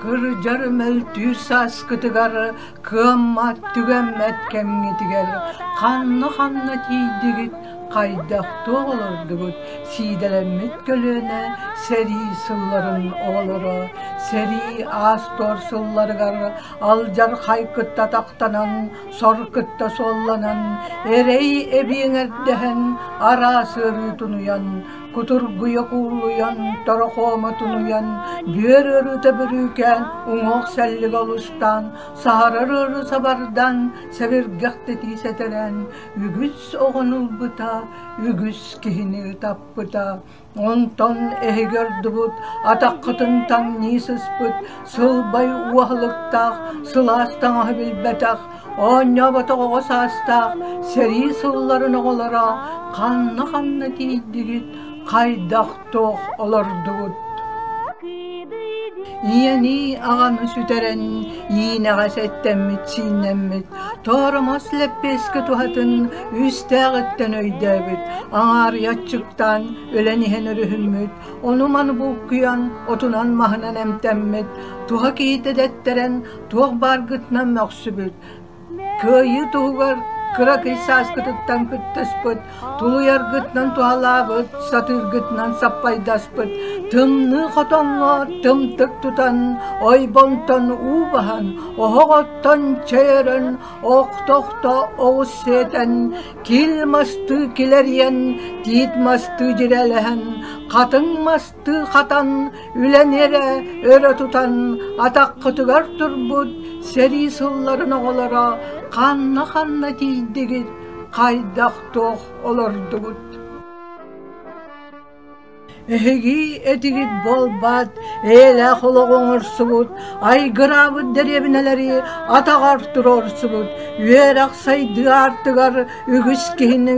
Кырдьар мөлтүүр сааскытыгар, кыаммат, түгэммэт кэмҥитигэр ханна-ханна тиийдигит, хайдах туох олордугут, сиидэлэммит көлүөнэ сэрии сылларын оҕолоро, сэрии аас-туор сылларыгар алдьархай кытта атахтанан, сор кытта суолланан, эрэй эбиэҥэрдэһэн, араас ыарыы тунуйан, кутургуйа кууллуйан, торохуома тунуйан, бүөр ыарыыта бүрүүкээн, уҥуох сэллигэ олустаан, саһарар ыары сабардан, сэбиргэхтэтии сэтэрэн, үгүс оҕону ылбыта, үгүс киһини ытаппыта. Онтон эһиги ордубут, атаххытын таҥныы сыспыт, сылбай уоһалыктаах, сылаас таҥаһы билбэтэх, оонньооботох оҕо саастаах сэрии сылларын оҕолоро ханна-ханна тиийдигит, хайдах-туох олордугут? Ийэни аҕаны сүтэрэн, иинэҕэ сэттэммит, сииннэммит, тооромос лэппиэскэ туһатын үстээҕиттэн өйдөөбүт, аҥаарыйа аччыктаан өлөн иһэн өрүһүммүт, ону-маны булкуйан, отунан-маһынан эмтэммит, туһа киһитэ дэттэрэн, туох бааргытынан мөхсүбүт, Кыайыы туһугар кыракый сааскытыттан кыттыспыт, тулуйаргытынан туһалаабыт, сатыыргытынан саппайдаспыт, тымныы хотоҥҥо тымтык тутан, ойбонтон уу баһан, оһох оттон чэй өрөн, охто-охто оҕус сиэтэн, кил мастыы килэрийэн, тиит мастыы дьирээлэһэн, хатыҥ мастыы хатан, үлэни эрэ өрө тутан атаххытыгар турбут сэрии сылларын оҕолоро ханна-ханна тиийдигит, хайдах-туох олордугут? Эһиги этигит буолбат, эйэлээх олоҕу оҥорсубут, айгыраабыт дэриэбинэлэри атаҕар туруорсубут, үөрэх сайдыы аартыгар үгүс киһини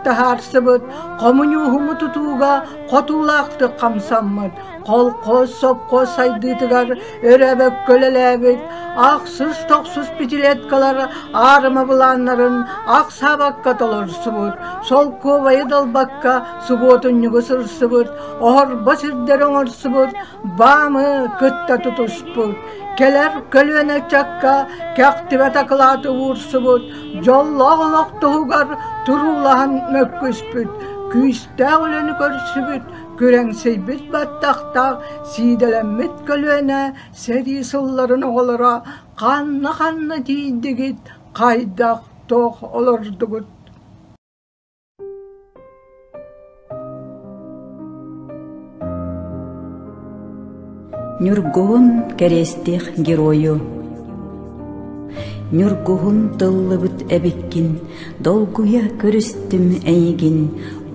таһаарсыбыт, хомуньууһуму тутууга хотуулаахтык хамсаммыт, колхоз, сопхуос сайдыытыгар өрөөбөккө үлэлээбит, ахсыс-тохсус пятилеткалар аарыма былааннарын ахсаабакка толорсубут, солкуобайы далбакка субуотунньугу сырсыбыт, оһорбо сирдэри оҥорсубут, баамы кытта тутуспут, кэлэр көлүөнэ ыччакка кэхтибэт акылааты уурсубут, дьоллоох олох туһугар туруулаһан мөккүспүт, күүстээх үлэни көрсүбүт, күрэҥсийбит баттахтаах, сиидэлэммит көлүөнэ сэрии сылларын оҕолоро ханна-ханна тиийдигит, хайдах-туох олордугут? Ньургуһун кэриэстиэх геройу Ньургуһун тыллыбыт эбиккин, долгуйа көрүстүм эйигин,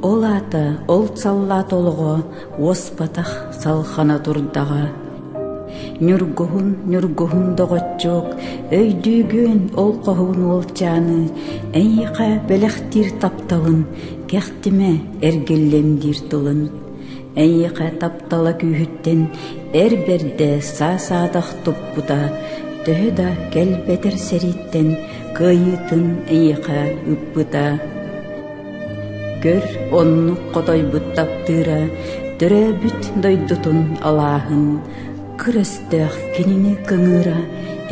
ол аата ол саллаат олоҕо уоспатах салҕана турдаҕа. Ньургуһун, ньургуһун доҕоччуок, өйдүүгүн ол хоһуун уолчааны, эйиэхэ бэлэхтиир тапталын, кэхтимэ эргиллэн диир тылын. Эйиэхэ таптала күүһүттэн эр бэрдэ саа-саадах туппута, төһө да кэлбэтэр сэрииттэн кыайыытын эйиэхэ ыыппыта. Көр, оннук хотойбут таптыыра, төрөөбүт дойдутун алааһын, кыр өстөөх кинини кыҥыыра,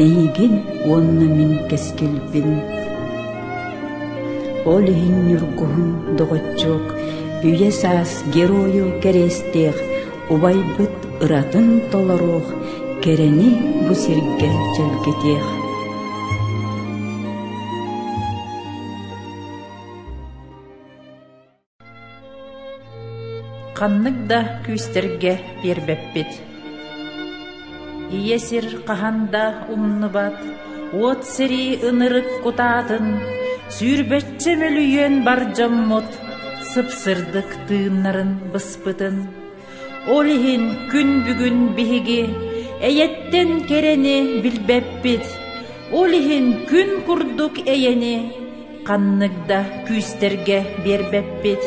эйигин уонна мин кэскилбин. Ол иһин ньургуһун доҕоччуок, үйэ саас геройу кэриэстиэх, убайбыт ыратын толоруох, кэрэни бу сиргэ чэлгитиэх. Ханнык да күүстэргэ биэрбэппит. Ийэ сир хаһан да умнубат, уот сэрии ынырык кутаатын, сүүрбэччэ мөлүйүөн бар дьоммут сып-сырдык тыыннарын быспытын. Ол иһин күн бүгүн биһиги эйэттэн кэрэни билбэппит, ол иһин күн курдук эйэни ханнык да күүстэргэ биэрбэппит.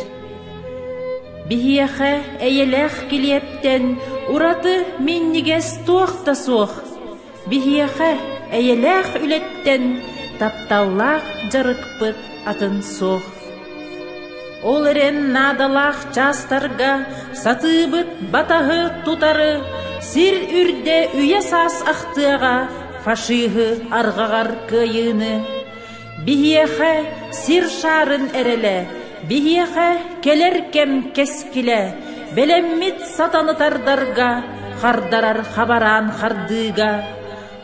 Биһиэхэ эйэлээх килиэптэн ураты минньигэс туох да суох. Биһиэхэ эйэлээх үлэттэн тапталлаах дьарыкпыт атын суох. Ол эрэн наадалаах чаастарга сатыыбыт батаһы тутары, Сир үрдэ үйэ-саас ахтыаҕа фашиһы арҕаҕар кыайыыны. Биһиэхэ сир шаарын эрэлэ, биһиэхэ кэлэр кэм кэскилэ, бэлэммит сатаны тардарга, хардарар хабараан хардыыга.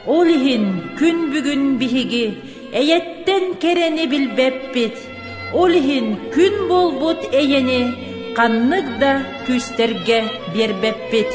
Ол иһин күн бүгүн биһиги эйэттэн кэрэни билбэппит, ол иһин күн буолбут эйэни ханнык да күүстэргэ биэрбэппит.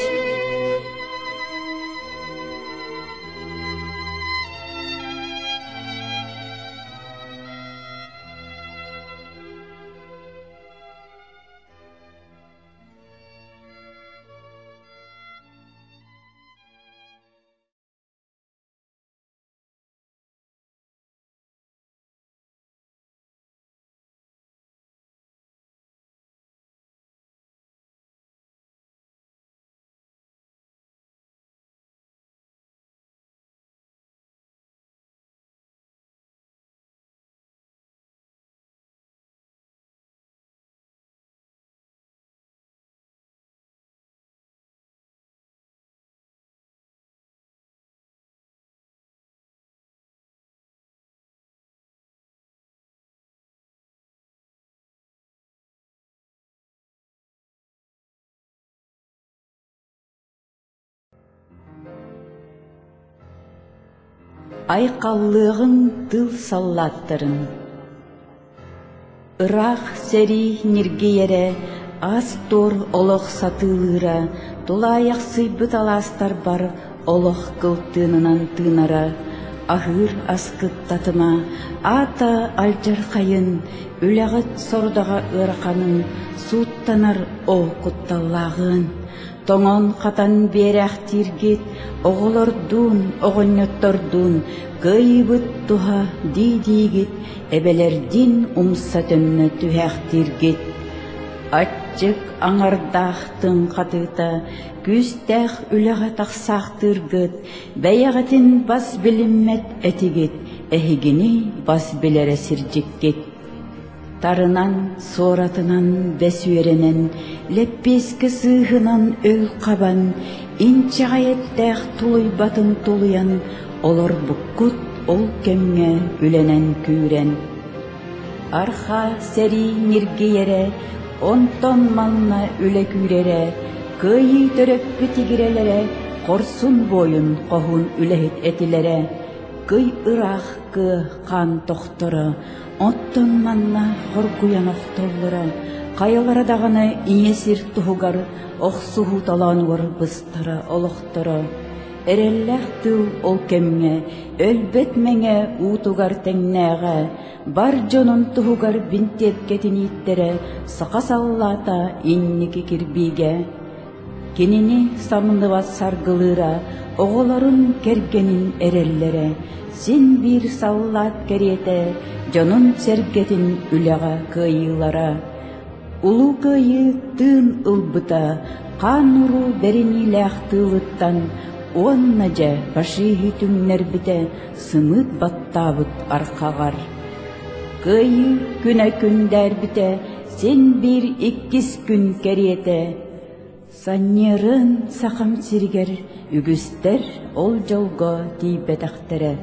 Айхаллыаҕыҥ тыл саллааттарын Ыраах сэрии ньиргийэрэ, аас-туор олох сатыылыыра, тулаайахсыйбыт алаастарбар олох кыл тыынынан тыынара, аһыыр аскыт татыма, аата алдьархайын, үлэҕит сорудаҕа ыараханын, сууттанар ол кутталлааҕын. Тоҥон-хатан биэрээхтииргит, оҕолордуун, оҕонньоттордуун кыайыыбыт туһа дии-диигит, эбэлэрдиин умса төннө түһээхтииргит. Аччык аҥардаах тыҥ хатыыта күүстээх үлэҕэ тахсаахтыыргыт, бэйэҕитин бас билиммэт этигит, эһигини бас билэрэ сирдьиккит. Тарынан, суоратынан, бэс үөрэнэн, лэппиэскэ сыыһынан өл хабан, инчэҕэй эттээх тулуйбатын тулуйан, олорбуккут ол кэмҥэ үлэнэн күүрэн. Арха сэрии ньиргийэрэ, онтон манна үлэ күүрэрэ, кыайыы төрөппүт игирэлэрэ, хорсун буойун хоһуун үлэһит этилэрэ, кый ыраах кыа хаан тохторо, Оттон манна хоргуйан охтоллоро, хайалара даҕаны ийэ сир туһугар охсуһуу толоонугар быстара олохторо. Эрэллээх тыыл ол кэмҥэ өлбөт мэҥэ уутугар тэҥнээҕэ, бар дьонун туһугар бинтиэпкэтин ииттэрэ саха саллаата инники кирбиигэ. Кинини самныбат саргылыыра, оҕолорун кэргэнин эрэллэрэ, син биир саллаат кэриэтэ дьонун-сэргэтин үлэҕэ кыайыылара. Улуу Кыайыы тыын ылбыта, хаан-уруу бэриниилээх тыылыттан уонна дьэ фашиһы түҥнэрбитэ сымыыт баттаабыт архаҕар. Кыайыы күнэ күндээрбитэ син биир иккис күн кэриэтэ. Санньыарын сахам сиригэр үгүстэр ол дьолго тиийбэтэхтэрэ.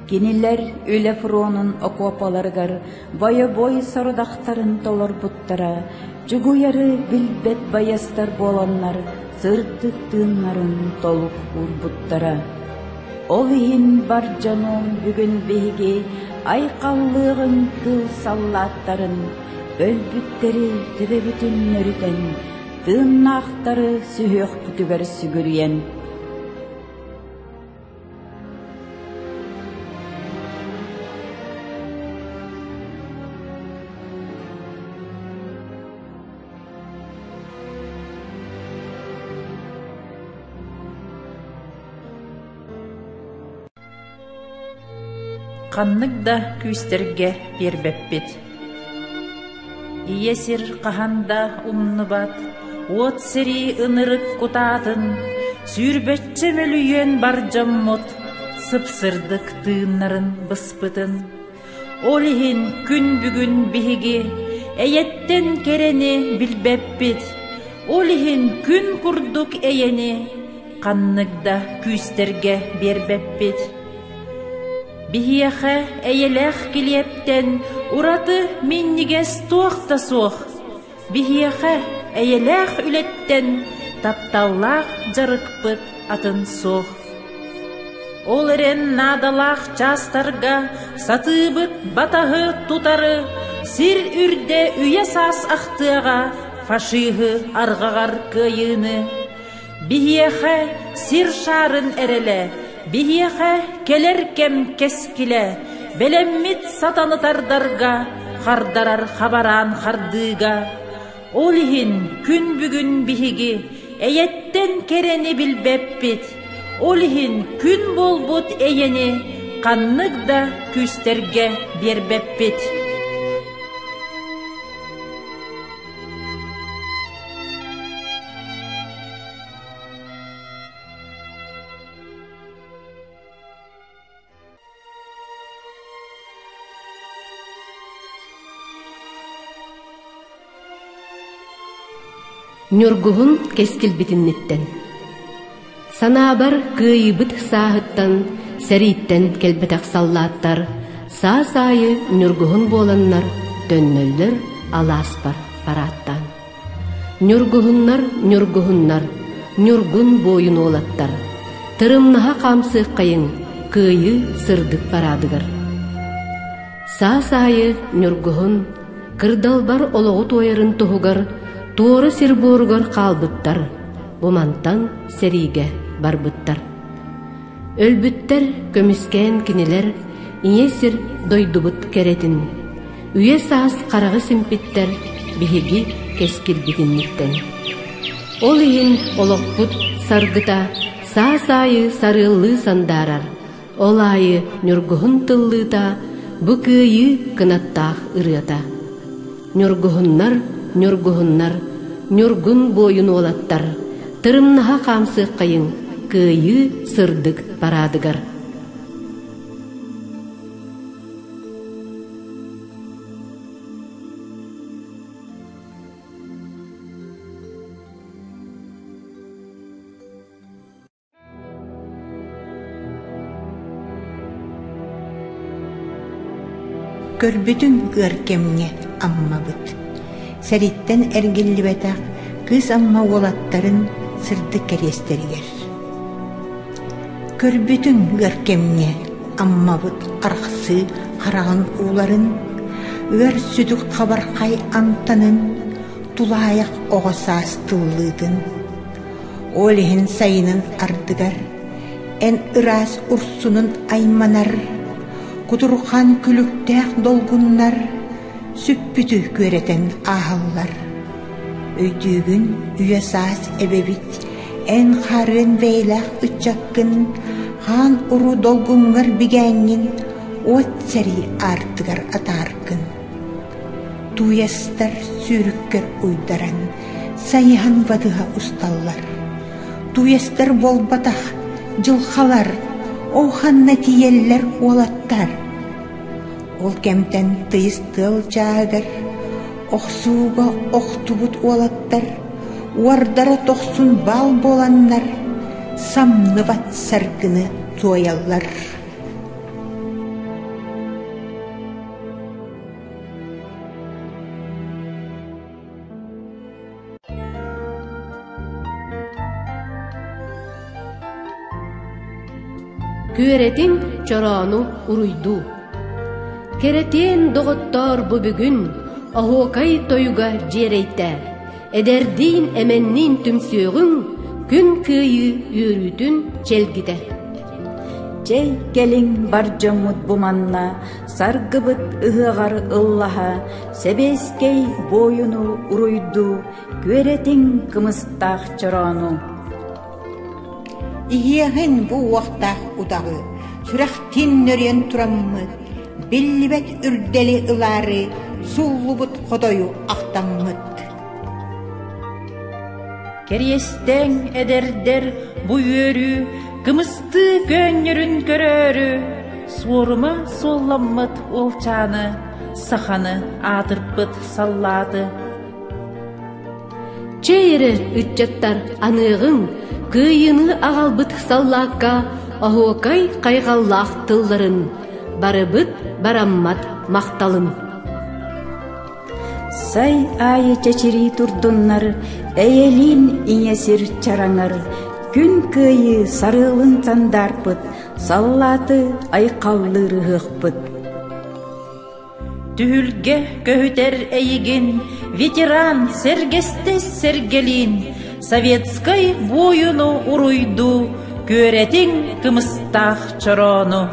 Кинилэр үлэ фронун окуопаларыгар бойобуой сорудахтарын толорбуттара, чугуйары билбэт байыастар буоланнар сырдык тыыннарын толук уурбуттара. Ол иһин бар дьонум бүгүн биһиги айхаллыаҕыҥ тыл саллааттарын, өлбүттэри төбөбүтүн өрүтэн, тыыннаахтары сүһүөхпүтүгэр сүгүрүйэн. Ханнык да күүстэргэ биэрбэппит. Ийэ сир хаһан да умнубат, уот сэрии ынырык кутаатын, сүүрбэччэ мөлүйүөн бар дьоммут сып-сырдык тыыннарын быспытын. Ол иһин күн бүгүн биһиги эйэттэн кэрэни билбэппит. Ол иһин күн курдук эйэни ханнык да күүстэргэ биэрбэппит. Биһиэхэ эйэлээх килиэптэн ураты минньигэс туох да суох. Биһиэхэ эйэлээх үлэттэн тапталлаах дьарыкпыт атын суох. Ол эрэн наадалаах чаастарга сатыыбыт батаһы тутары сир үрдэ үйэ-саас ахтыаҕа фашиһы арҕаҕар кыайыыны. Биһиэхэ сир шаарын эрэлэ, биһиэхэ кэлэр кэм кэскилэ, бэлэммит сатаны тардарга, хардарар хабараан хардыыга. Ол иһин күн бүгүн биһиги эйэттэн кэрэни билбэппит, ол иһин күн буолбут эйэни ханнык да күүстэргэ биэрбэппит. Ньургуһун кэскилбитинниттэн Санаабар кыайыыбыт сааһыттан, сэрииттэн кэлбэтэх саллааттар саас аайы ньургуһун буоланнар төннөллөр алааспар парааттаан. Ньургуһуннар, ньургуһуннар, ньургун буойун уолаттар, тырымнаһа хаамсыаххайыҥ кыайыы сырдык параадыгар. Саас аайы ньургуһун кырдалбар олоҕу туойарын туһугар туора сир буоругар хаалбыттар, бу мантан сэриигэ барбыттар. Өлбүттэр көмүскээн кинилэр ийэ сир дойдубут кэрэтин, үйэ-саас хараҕы симпиттэр биһиги кэскилбитинниттэн. Ол иһин олохпут саргыта саас аайы сарыаллыы сандаарар, ол аайы ньургуһун тыллыыта бу кыайыы кынаттаах ырыата. Ньургуһуннар, ньургуһуннар, ньургун буойун уолаттар, тырымнаһа хаамсыаххайыҥ кыайыы сырдык параадыгар. Көрбүтүҥ ыар кэмҥэ Аммабыт. Сэрииттэн эргиллибэтэх кыыс Амма уолаттарын сырдык кэриэстэригэр. Көрбүтүҥ ыар кэмҥэ Аммабыт арахсыы хараҕын ууларын, ыар сүтүк хабархай амтанын, тулаайах оҕо саас тыллыытын. Ол иһин сайынын ардыгар эн ыраас урсунун айманар, кутурҕан күлүктээх долгуннар сүппүтү күөрэтэн ааһаллар. Өйдүүгүн үйэ-саас эбэбит эн хаарыан бэйэлээх ыччаккын хаан уруу долгуҥҥар бигээҥҥин уот сэрии аартыгар атааргын. Тууйастар сүүрүккэр уйдаран, сайыһан батыһа усталлар. Тууйастар буолбатах, дьылхалар, ол ханна тиийэллэр уолаттар. Ол кэмтэн тыйыс тыал чааһыгар охсууга охтубут уолаттар уордара тохсун баал буоланнар самныбат саргыны туойаллар. Күөрэтиҥ чороону уруйдуу. Кэрэтиэн доҕоттоор бу бүгүн оһуокай тойуга дьиэрэйтэ. Эдэрдиин эмэнниин түмсүөҕүҥ күн кыайыы үөрүүтүн чэлгитэ. Чэй кэлиҥ бар дьоммут бу манна саргыбыт ыһыаҕар ыллаһа сэбиэскэй буойуну уруйдуу күөрэтиҥ кымыстаах чороону. Иһиэҕин бу уохтаах утаҕы, сүрэхтин нөрүйэн тураммыт, биллибэт үрдэли ылаары суллубут хотойу ахтаммыт. Кэриэстэҥ эдэрдэр бу үөрүү кымыстыы көөнньөрүн көрөөрү суорума суолламмыт уолчааны саханы аатырпыт саллааты. Чэй эрэ, ыччаттар, аныаҕыҥ, кыайыыны аҕалбыт саллаакка оһуокай хайҕаллаах тылларын, барыбыт бараммат махталын. Сай аайы чэчирии турдуннар, эйэлиин ийэ сир чараҥар, күн кыайыы сарыалын сандаарпыт, саллааты айхаллыыр ыһыахпыт. Түһүлгэ көһүтэр эйигин, ветеран сэргэстэс сэргэлиин, советскай буойуну уруйдуу, күөрэтиҥ кымыстаах чороону.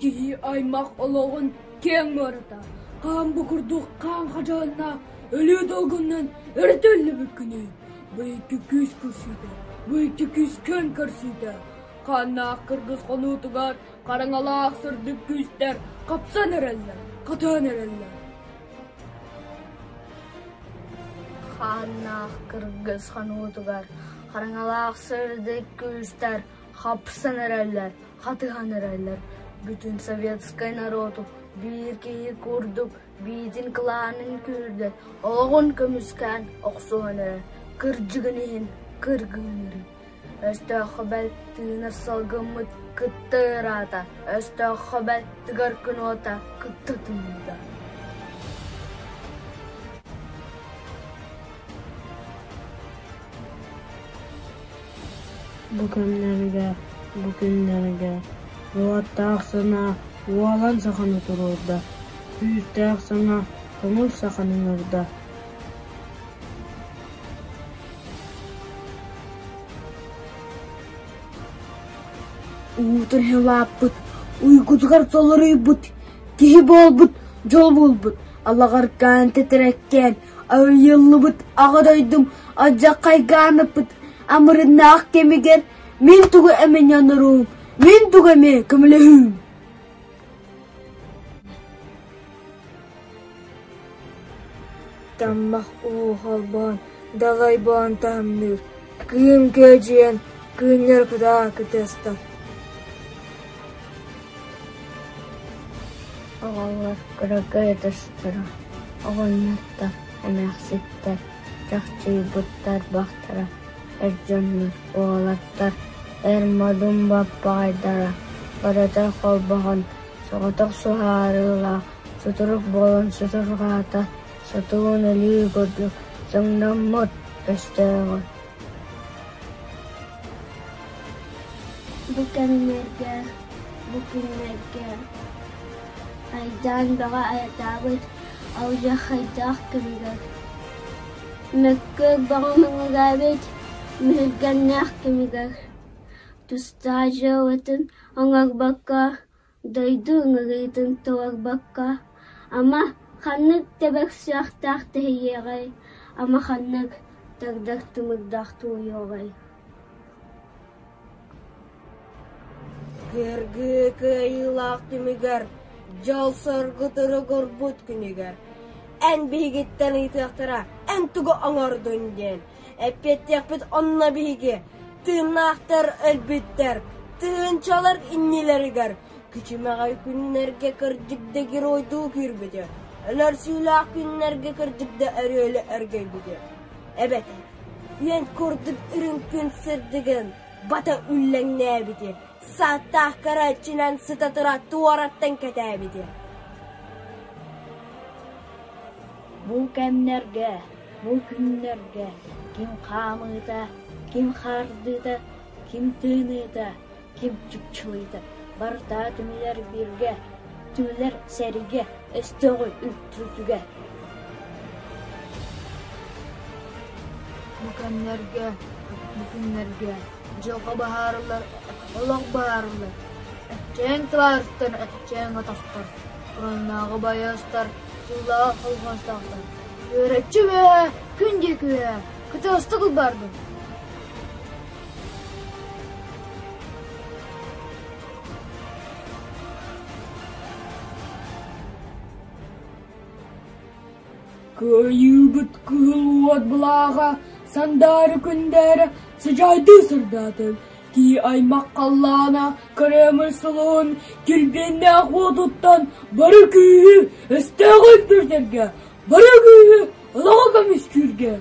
Киһи аймах олоҕун киэҥ муората, хаан бу курдук хаан хадьааннаах өлүү долгуннан өрүтүллүбүт күнү, бу икки күүс көрсүүтэ, бу икки күүс күөн көрсүүтэ, хааннаах кыргыс хонуутугар хараҥалаах сырдык күүстэр хапсан эрэллэр, хатаан эрэллэр. Хааннаах кыргыс хонуутугар хараҥалаах сырдык күүстэр хапсан эрэллэр, хатыһан эрэллэр. Бүтүн советскай народу биир киһи курдук биитин кылаанын күүрдэн, олоҕун көмүскээн охсуһан эрэр, кырдьыгын иһин кыргыһан эрэр. Өстөөххө бэл тыынар салгыммыт кытта ыараата, өстөөххө бэл тыгар күн уота кытта тымныйда. Бу кэмнэргэ, бу күннэргэ уоттаах санаа уолан саханы туруорда, күүстээх санаа көҥүл саханы ыҥырда. Уутун улааппыт, уйгутугар толоруйбут, киһи буолбут, дьол буолбут, алаҕаркаан титирэккээн, арыйыллыбыт аҕа дойдум алдьархайгаанаппыт амырыыннаах кэмигэр мин тугу эмэ оҥоруум, мин тугу эмэ көмөлөһүүм. Таммах уу холбоон, далай буолан таһымныыр, кыым күөдьүйэн, кыынньар кутаа кытыастар. Оҕолор кыракый ытыстара, оҕонньоттор, эмээхситтэр, чахчыйбыттар бахтара, эр дьоннор, уолаттар, эр модун баппаҕайдара барыта холбоһон, соҕотох суһаарыылаах сутурук буолан сутурҕаата, сотуун өлүү курдук соҥноммут өстөөҕү. Бу кэмнэргэ, бу күннэргэ айдаан бөҕө айатаабыт алдьархайдаах кэмигэр мөккүөр бөҕө мөҥүрээбит мүһүлгэннээх кэмигэр тустаах дьыалатын оҥорбокко Дойду ыҥырыытын толорбокко, ама, ханнык тэбэр сүрэхтээх тэһийиэҕэй, ама, ханнык тардар тымырдаах тулуйуоҕай Кыргыы кыайыылаах түмүгэр, дьол-соргу туругурбут күнүгэр, эн биһигиттэн ыйытыахтара, эн тугу оҥордуҥ диэн, эппиэттиэхпит онно биһиги, тыыннаахтар өлбүттэр, тыһыынчалар иннилэригэр күчүмэҕэй күннэргэ кырдьык да геройдуу күүрбүтү, өлөрсүүлээх күннэргэ кырдьык да өрүөлү өргөйбүтү. Эбэтэр, үөн курдук үрүҥ күн сырдыгын бата үллэҥнээбити, сааттаах көрөөччүнэн сыта-тура туораттан кэтээбити. Бу кэмнэргэ, бу күннэргэ ким хаамыыта, ким хаардыыта, ким тыыныыта, ким чыпчылыйда, барыта түмүлэр бииргэ, түмүлэр сэриигэ, өстөөҕү үлтүрүтүүгэ. Бу кэмнэргэ, бу күннэргэ. Дьылҕа быһаарыллар, олох быһаарыллар. Чээн табаарыстар, чээн атастар, фроннааҕы байыастар, тыылаах холхуостаахтар. Үөрэччи үөһэ, күн диэки үөһэ, кытыастык ылбаардын. Кыайыыбыт кыһыл уот былааҕа сандаары күндээрэ сыдьаайдыы сырдаатын, кии аймах халлаана Кремль сулуһун килбиэннээх уотуттан бары күүһү өстөөҕү өлбүрдэргэ, бары күүһү олоҕу көмүскүүргэ!